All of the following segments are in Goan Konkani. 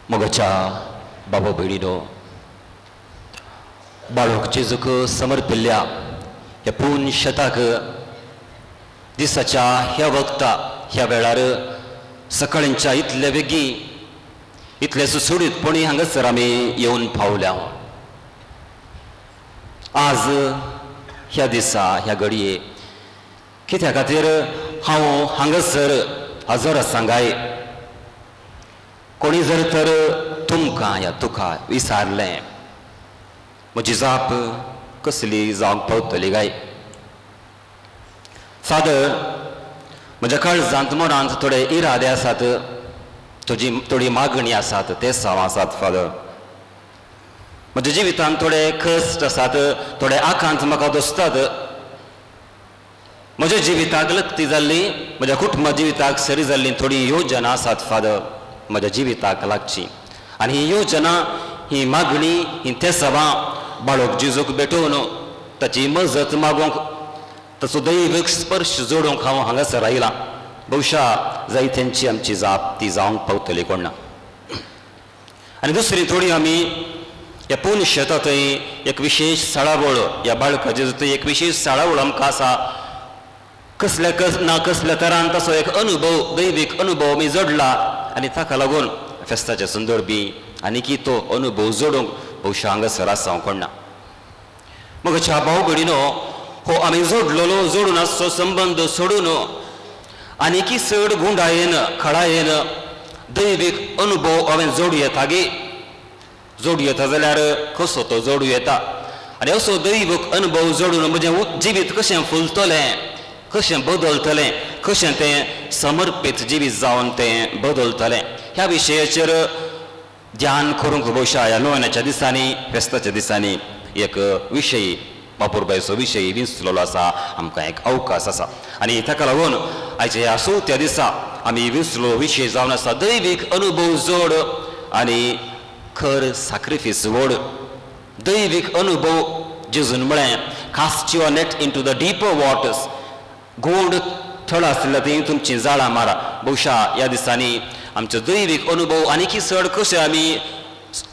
मोगाच्या बाबा भयणीनो, बाळक जेजूक समर्पिल्ल्या ह्या पूर्ण शताक दिसाच्या ह्या वखता ह्या वेळार सकाळींच्या इतले वेगीं इतले सुसुडीतपणी हांगासर आमी येवन पावल्या. आज ह्या दिसा ह्या घडये कित्या खातीर हांव हांगासर हजर आसा काय? कोणी जर तर तुमकां या तुका विचारलें म्हजी जाप कसली जावंक पावतली काय? फादर, म्हज्या काळजांत मनांत थोडे इरादे आसात, तुजी थोडी मागणी आसात, ते साव आसात फादर. म्हज्या जिवितांत थोडे कश्ट आसात, थोडे आकांत म्हाका दोसतात. म्हज्या जिविताक लक्ती जाल्ली, म्हज्या कुटुंबा जिविताक सरी जाल्ली थोडी योजना आसात फादर, म्हज्या जिविताक लागची. आनी ही योजना, ही मागणी, ही तेसावां बाळक जेजूक भेटोवन ताची मजत मागूंक, ताचो दैवीक स्पर्श जोडूंक हांव हांगासर आयलां. बहुशा जायत्यांची आमची जाप ती जावंक पावतली कोण ना. आनी दुसरी थोडी आमी ह्या पूर्ण शेता थंय एक विशेश साळावळ, ह्या बाळका जेजू थंय एक विशेश साळावळ आमकां आसा. कसल्या कस ना कसल्या तरान ताचो एक अनुभव, दैवीक अनुभव आमी जोडला आनी ताका लागून फेस्ताचे संदर्भी आनी की तो अनुभव जोडूंक बहुशा हांगासर आसा हांव कोण ना. मगच्या भाव भयणीनो, हो आमी जोडलेलो जोडून आसचो संबंद सोडून आनी की चड गुंडायेन खळायेन दैवीक अनुभव हांवें जोडू येता गे? जोडू येता जाल्यार कसो तो जोडू येता? आनी असो दैवीक अनुभव जोडून म्हजें जिवीत कशें फुलतलें, कशें बदलतलें, कशें तें समर्पीत जिवीत जावन तें बदलतलें, ह्या विशयाचेर ध्यान करूंक बहुशा ह्या नोव्याच्या दिसांनी, फेस्ताच्या दिसांनी एक विशय, बापूरबायचो विशय विंचलेलो आसा, आमकां एक अवकाश आसा. आनी ताका लागून आयच्या ह्या चवथ्या दिसा आमी विंचलो विशय जावन आसा दैवीक अनुभव जोड आनी खर साक्रिफीस व्हड. दैवीक अनुभव जेजून म्हळें, cast your net into the deeper waters. गोड थळ आसलें थंय तुमचीं जाळां मारा. बहुशा ह्या दिसांनी आमचो दैवीक अनुभव आनीकी चड कशें आमी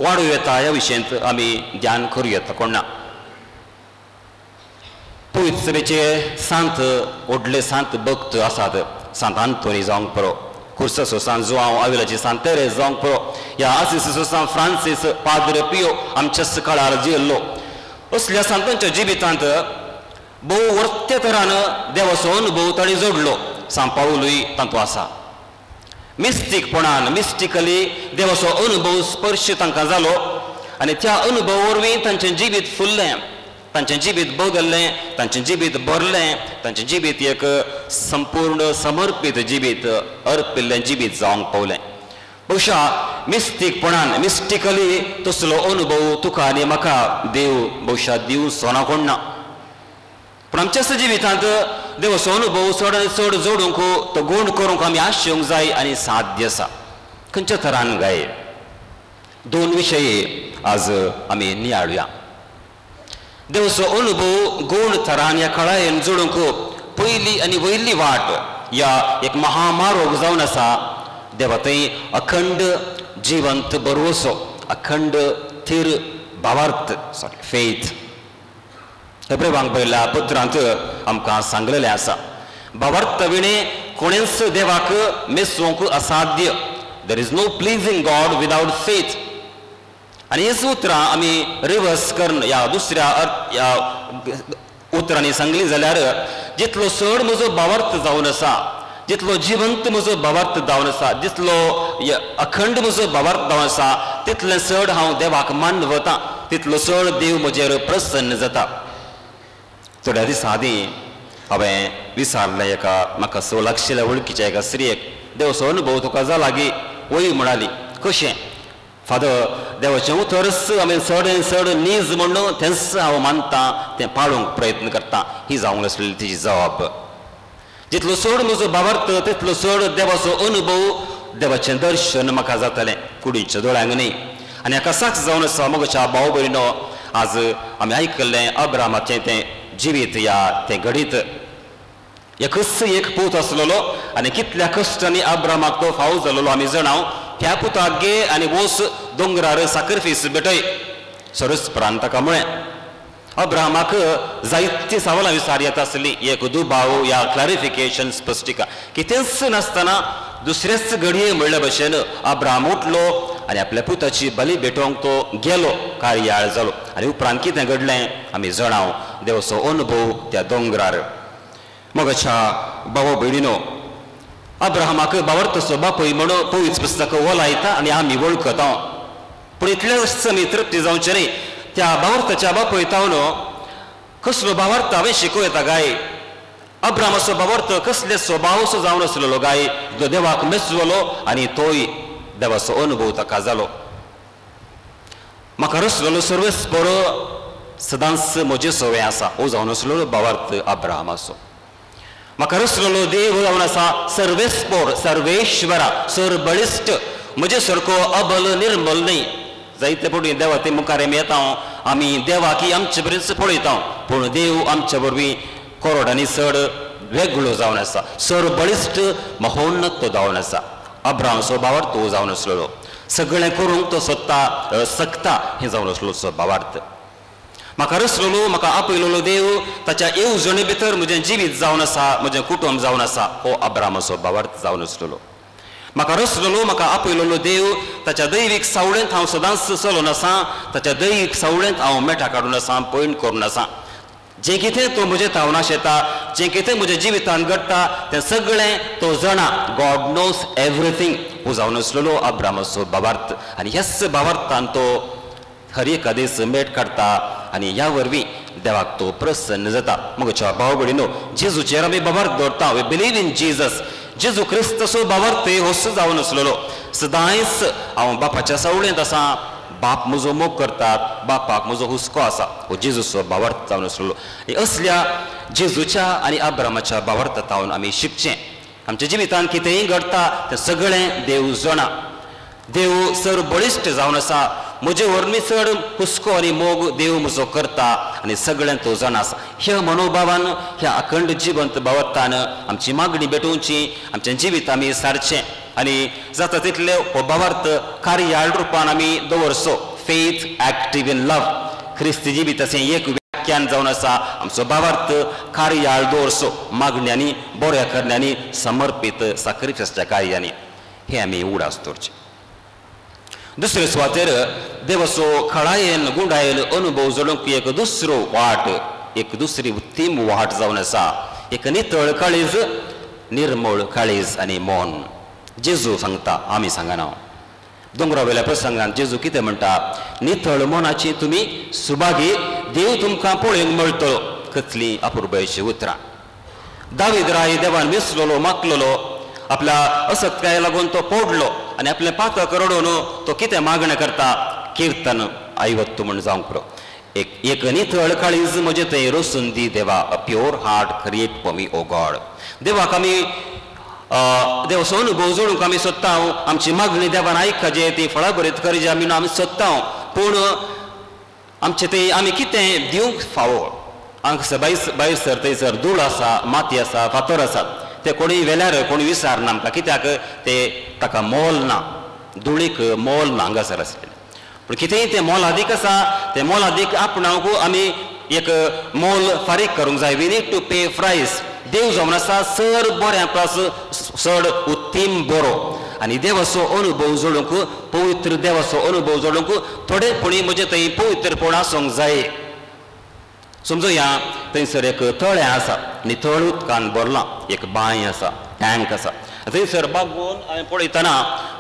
वाडूं येता ह्या विशयांत आमी ध्यान करूं येता कोण ना. पवित्र सभेचे सांत, व्हडले सांत भक्त आसात, सांत आंतोनी जावंक पुरो, कुर्साचो सांत जुआंव आविलाची सांत तेरेज जावंक पुरो, ह्या आसिसीचो सांत फ्रांसीस पाद्र पियो आमच्याच काळार जियेल्लो. असल्या सांतांच्या जिवितांत भोव वर्त्या तरान देवाचो अनुभव तांणी जोडलो. सांत पावलूय तांतू आसा. मिस्टीकपणान, मिस्टिकली देवाचो अनुभव स्पर्श तांकां जालो आनी त्या अनुभव वरवीं तांचें जिवीत फुल्लें, तांचें जिवीत बदललें, तांचें जिवीत भरलें, तांचें जिवीत एक संपूर्ण समर्पीत जिवीत, अर्पिल्लें जिवीत जावंक पावलें. बहुशा मिस्टीकपणान, मिस्टिकली तसलो अनुभव तुका आनी म्हाका देव बहुशा दिवचो ना कोण ना. पूण आमच्याच जिवितांत देवाचो अनुभव चड आनी चड जोडूंक, तो गूण करूंक आमी आशेवंक जाय आनी साध्य आसा. खंयच्या तरान गाय? दोन विशय आज आमी नियाळुया. देवाचो अनुभव गूण तरान ह्या खळायेन जोडूंक पयली आनी वयली वाट ह्या एक महामारोग जावन आसा देवा थंय अखंड जिवंत भरवसो, अखंड थीर भावार्थ, सॉरी फेथ. हेब्रेवांक बरयल्ल्या पत्रांत आमकां सांगलेलें आसा, भावार्थ विणें कोणेंच देवाक मेसोवंक असाध्य. There is no pleasing God without faith. आनी हीच उतरां आमी रिवर्स करून ह्या दुसऱ्या ह्या उतरांनी सांगली जाल्यार, जितलो चड म्हजो भावार्थ जावन आसा, जितलो जिवंत म्हजो भावार्थ जावन आसा, जितलो अखंड म्हजो भावार्थ जावन आसा, तितलें चड हांव देवाक मानवता, तितलो चड देव म्हजेर प्रसन्न जाता. थोड्या दिसां आदीं हांवें विचारलें एका म्हाका सो लागशिल्ल्या वळखीच्या एका स्त्रियेक, देवाचो अनुभव तुका जाला गी? वय म्हणाली. कशें फादर? देवाचें उतरच हांवें चड आनी चड नीज म्हणून तेंच हांव मानता, तें पाळूंक प्रयत्न करता. ही जावंक आसलेली तिची जबाब. जितलो चड म्हजो भावार्थ तितलो चड देवाचो अनुभव, देवाचें दर्शन म्हाका जातलें, कुडीच्या दोळ्यांक न्ही. आनी हाका साक्ष जावन आसा मोगाच्या भाव भयणीनो, आज आमी आयकल्लें अब्रामाचें तें जिवीत ह्या तें घडीत. एकच एक पूत आसलेलो आनी कितल्या कश्टांनी अब्रामाक तो फाव जालेलो आमी जाणाव. ह्या पुताक गे आनी वोस दोंगरार साकरफीस भेटय. सरस प्रांत ताका म्हळें. अब्राहमाक जायती सवालां विचार येता आसली, एक दुबाव या क्लॅरिफिकेशन स्पश्टिका कितेंच नासतना दुसरेच घडये म्हणल्या भशेन अब्राहम उठलो आनी आपल्या पुताची बली भेटोवंक तो गेलो, कार्याळ जालो. आनी उपरांत कितें घडलें आमी जाणाव, देवाचो अनुभव त्या दोंगरार. मगाच्या भाव भयणीनो, अब्राहमाक बावर्तसो बापूय म्हणून पवित्र पुस्तक वलायता आनी आमी वळखता, पूण इतलेंच आमी तृप्ती जावचें न्ही. त्या बावर्ताच्या बापूय तावन कसलो बावर्त हांवें शिकोवं येता काय? अब्राहमाचो बावर्त कसले स्वभावसो जावन आसलेलो काय? जो देवाक मेजवलो आनी तोय देवाचो अनुभव ताका जालो. म्हाका रसलेलो सर्वेस बरो सदांच म्हजें सवय आसा, हो जावन आसलेलो बावर्त अब्राहमाचो. म्हाका रसलेलो देव जावन आसा सर्वेस्पोर, सर्वेश्वरा, सरबळिश्ट, म्हजे सारको अबल निर्मल न्ही. जायते फावटी देवा ते मुखार आमी येता, आमी देवाक आमचे बरेच पळयता, पूण देव आमचे वरवीं करोडांनी चड वेगळो जावन आसा, सरबळिश्ट महोन्नत तो जावन आसा. अब्राहमाचो भावार्थ तो जावन आसलेलो, सगळें करूंक तो सोदता सकता हें जावन आसलो भावार्थ. म्हाका रसलेलो, म्हाका आपयलेलो देव ताच्या येवजणे भितर म्हजें जिवीत जावन आसा, म्हजें कुटुंब जावन आसा, हो अब्राहमाचो भावार्थ जावन आसलेलो. म्हाका रसलेलो, म्हाका आपयलेलो देव ताच्या दैवीक सावळेंत हांव सदांच चलोन आसा, ताच्या दैवीक सावळेंत हांव मेटां काडून आसा, पयण करून आसा. जें कितें तो म्हजें थावन आशेता, जें कितें म्हज्या जिवितांत घडटा तें सगळें तो जाणा. गॉड नोज एवरीथींग हो जावन आसलेलो अब्राहमाचो भावार्थ. आनी ह्याच भावार्थान तो हर एका दीस मेट काडटा आनी ह्या वरवीं देवाक तो प्रसन्न जाता. मगच्या भाव भयणीनो, जेजूचेर आमी भावार्थ दवरता, we believe in Jesus. जेजू क्रिस्ताचो भावार्थ होच जावन आसलेलो, सदांच हांव बापाच्या सावळेंत आसा, बाप म्हजो मोग करतात, बापाक म्हजो हुस्को आसा, हो जेजूचो भावार्थ जावन आसलेलो. असल्या जेजूच्या आनी अब्राहमाच्या भावार्थावन आमी शिकचें. आमच्या जिवितांत कितेंय घडटा तें सगळें देव जाणा, देव सर बळिश्ट जावन आसा, म्हजे वरवीं चड हुस्को आनी मोग देव म्हजो करता आनी सगळें तो जाणा आसा. ह्या मनोभावान, ह्या अखंड जिवंत भावार्थान आमची मागणी भेटोवची, आमचें जिवीत आमी सारचें आनी जाता तितले हो भावार्थ कार्याळ रुपान आमी दवरचो. फेथ एक्टीव इन लव, क्रिस्ती जिविताचें एक व्याख्यान जावन आसा. आमचो भावार्थ कार्याळ दवरचो, मागण्यांनी, बऱ्या करण्यांनी, समर्पीत साक्रिफायसाच्या कार्यांनी, हें आमी उडास दवरचें. दुसरे सुवातेर देवाचो खळायेन गुंडायेन अनुभव जोडूंक एक दुसरो वाट, एक दुसरी उत्तीम वाट जावन आसा, एक नितळ काळीज, निर्मळ काळीज आनी मन. जेजू सांगता, आमी सांगना. दोंगरा वयल्या प्रसंगान जेजू कितें म्हणटा? नितळ मनाची तुमी सुभागी, देव तुमकां पळोवंक मेळटलो. कसलीं अपुरबायेचीं उतरां. दावीद राय देवान विसलोलो, मागलोलो, आपल्या असत्काय लागून तो पडलो आनी आपलें पातक रडोवन तो कितें मागणें करता? किर्तन आयवत्तू म्हण जावंक पुरो. एक एक नितळ काळीज म्हजें थंय रसून दी देवा, a pure heart create for me O God. देवाक आमी देवाचो अनुभव जोडूंक आमी सोदता, आमची मागणी देवान आयकचे, ती फळां बरीत करची आमी आमी सोदता, पूण आमचें तें आमी कितें दिवंक फावो. हांगा भायर सर थंयसर धूळ आसा, माती आसा, फातर आसा, ते कोणूय वेल्यार कोणूय विचारना आमकां, कित्याक ते ताका मोल ना, धुळीक मोल ना हांगासर आसलें. पूण कितेंय तें मोलादीक आसा, तें मोलादीक आपणावंक आमी एक मोल फारीक करूंक जाय. We need to pay price. देव जावन आसा चड बऱ्या प्लस चड उत्तीम बरो, आनी देवाचो अनुभव जोडूंक, पवित्र देवाचो अनुभव जोडूंक थोडे पुणी म्हजें थंय पवित्रपण आसूंक जाय. समजुया थंयसर एक तळें आसा, नितळ उदकान भरलां, एक बांय आसा, टँक आसा. थंयसर बागोवन हांवें पळयतना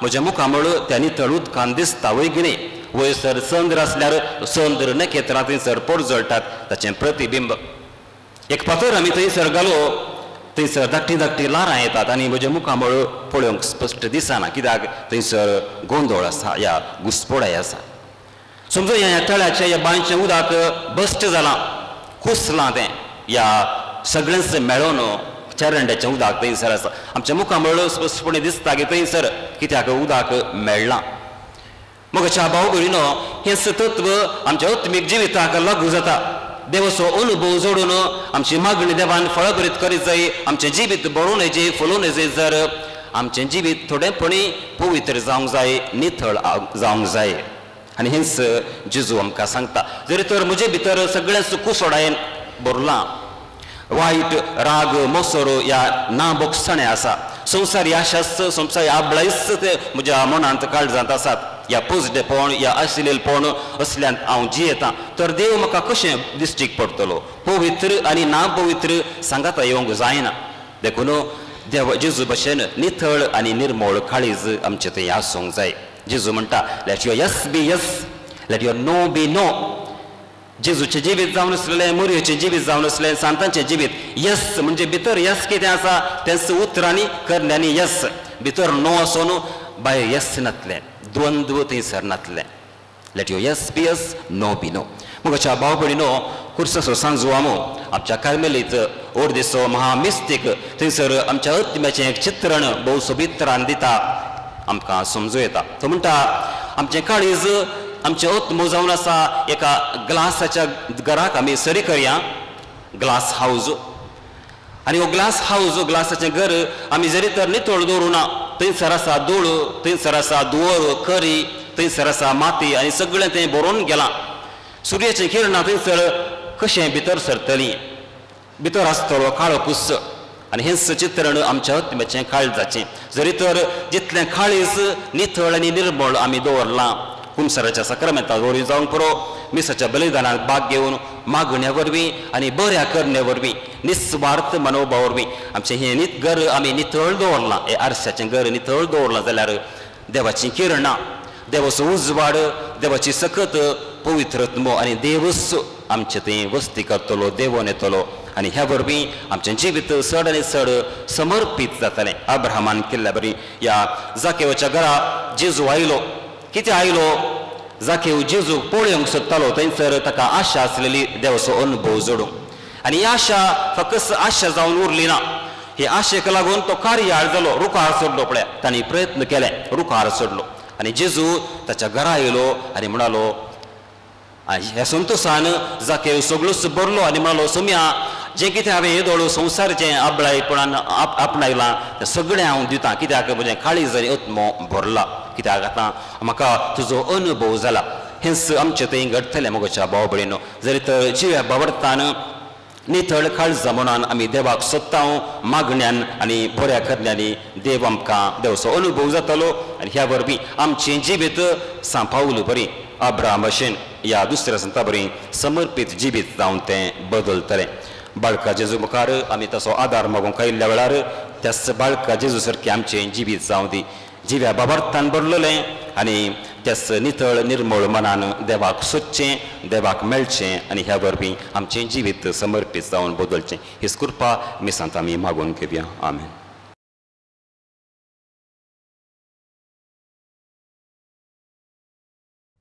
म्हज्या मुखामळ त्या नितळ उदकान दिसता वय कितें? वयर सर चंद्र आसल्यार चंद्र नखेत्रां थंयसर परजळटात, ताचें प्रतिबिंब. एक फातर आमी थंयसर घालो, थंयसर धाकटीं धाकटीं ल्हारां येतात आनी म्हज्या मुखामळ पळोवंक स्पश्ट दिसना, कित्याक थंयसर गोंदळ आसा या घुस्पोडाय आसा. समजूया ह्या तळ्याचें ह्या बांयचें उदक बस्ट जालां, कुसलां तें, या सगळेंच मेळोन चरंड्याचें उदक थंयसर आसा. आमच्या मुखामळ स्पश्टपणे दिसता की थंयसर कित्याक उदक मेळ्ळां. मगच्या भाव भयणीनो, हें तत्व आमच्या आत्मीक जिविताक लागू जाता. देवाचो अनुभव जोडून आमची मागणी देवान फळभरीत करीत जाय, आमचें जिवीत बरोवन येजे, फुलोवन येजे. जर आमचें जिवीत थोडेपणी पवित्र जावंक जाय, निथळ जावंक जाय. आनी हेंच जेजू आमकां सांगता, जरी तर म्हजे भितर सगळें कुसोडायेन भरलां, वायट राग मोसरो ह्या ना बोगसणें आसा, संवसारी आशास संवसारी आबळायच ते म्हज्या मनांत काळजांत आसात, ह्या पोजडेपण ह्या अश्लीलपण असल्यान हांव जियेतां, तर देव म्हाका कशें दिश्टीक पडटलो? पवित्र आनी ना पवित्र सांगाता येवंक जायना. देखून देव जेजू भशेन निथळ आनी निर्मळ काळीज आमचें थंय आसूंक जाय. जेजू म्हणटा, let your yes be yes, let your no be no. जेजूचें जिवीत जावन आसलें, मोरयेचें जिवीत जावन आसलें, सांतांचें जिवीत यस म्हणजे भितर यस कितें आसा तेंच उतरांनी करण्यांनी यस, भितर नो आसून भायर यस नातलें, द्वंद्व थंयसर नातलें. Let your yes be yes, no be no. मगाच्या भाव भयणीनो, कुर्साचो सांजुआमो आमच्या कार्मेलीत ओर्देसो महामिस्तीक थंयसर आमच्या आत्म्याचें एक चित्रण भोव सोबीत दिता, आमकां समजूं येता. तो म्हणटा, आमचें काळीज आमचें आत्मो जावन आसा एका ग्लासाच्या घराक आमी सरी करया, ग्लास हावज. आनी हो ग्लास हावज ग्लासाचें घर आमी जरी तर नितळ दवरूं ना, थंयसर आसा धूळ, थंयसर आसा धुंवर, करी, थंयसर आसा माती आनी सगळें तें भरून गेलां. सुर्याचें किरणां थंयसर कशें भितर सरतलीं, भितर आसतलो काळो कुस. आनी हेंच चित्रण आमच्या आत्म्याचें काळजाचें. जरी तर जितलें काळीज नितळ आनी निर्मळ आमी दवरलां, कुमसराच्या साक्रामेंता वरवीं जावंक पुरो, मिसाच्या बलिदानाक भाग घेवन मागण्या वरवीं आनी बऱ्या करण्या वरवीं, निस्वार्थ मनोभावा वरवीं आमचें हें घर आमी नितळ दवरलां, हें आरशाचें घर नितळ दवरलां जाल्यार देवाचीं किरणां, देवाचो उजवाड, देवाची सकत पवित्रत्मो आनी देवच आमचें थंय वस्ती करतलो, देवोन येतलो आनी ह्या वरवीं आमचें जिवीत चड आनी चड समर्पीत जातलें. अब्राहमान केल्ल्या बरी ह्या जाकेवाच्या घरा जेजू आयलो. कितें आयलो? जाकेव जेजूक पळोवंक सोदतालो, थंयसर ताका आशा आसलेली देवाचो अनुभव जोडूंक. आनी ही आशा फकत आशा जावन उरली ना, हे आशेक लागून तो कार्याळ जालो, रुखार चडलो. पळया तांणी प्रयत्न केले, रुखार चडलो आनी जेजू ताच्या घरा आयलो आनी म्हणालो, ह्या संतोसान जाकेव सगळोच भरलो आनी म्हणालो, सोम्या जें कितें हांवें येदोळ संवसाराचें आबळायपणान आपणायलां तें सगळें हांव दितां, कित्याक म्हजें काळीज आनी आत्मो भरला, कित्याक आतां म्हाका तुजो अनुभव जाला. हेंच आमचें थंय घडटलें मोगाच्या भाव भयणीनो. जरी तर जिव्या बावडतान नितळ काळजा मनान आमी देवाक सोदता, मागण्यान आनी बऱ्या करण्यांनी देव आमकां देवचो अनुभव जातलो आनी ह्या वरवीं आमचें जिवीत सांत पावल बरी अब्राहम भशेन ह्या दुसऱ्या संता बरी समर्पीत जिवीत जावन तें बदलतलें. बाळका जेजू मुखार आमी तसो आदार मागूंक आयिल्ल्या वेळार त्याच बाळका जेजू सारकें आमचें जिवीत जावं दी, जिव्या बाबार्थान भरलेलें आनी त्याच नितळ निर्मळ मनान देवाक सोदचें, देवाक मेळचें आनी ह्या वरवीं आमचें जिवीत समर्पीत जावन बदलचें. हीच कृपा मिसांत आमी मागून घेवया. आमेन.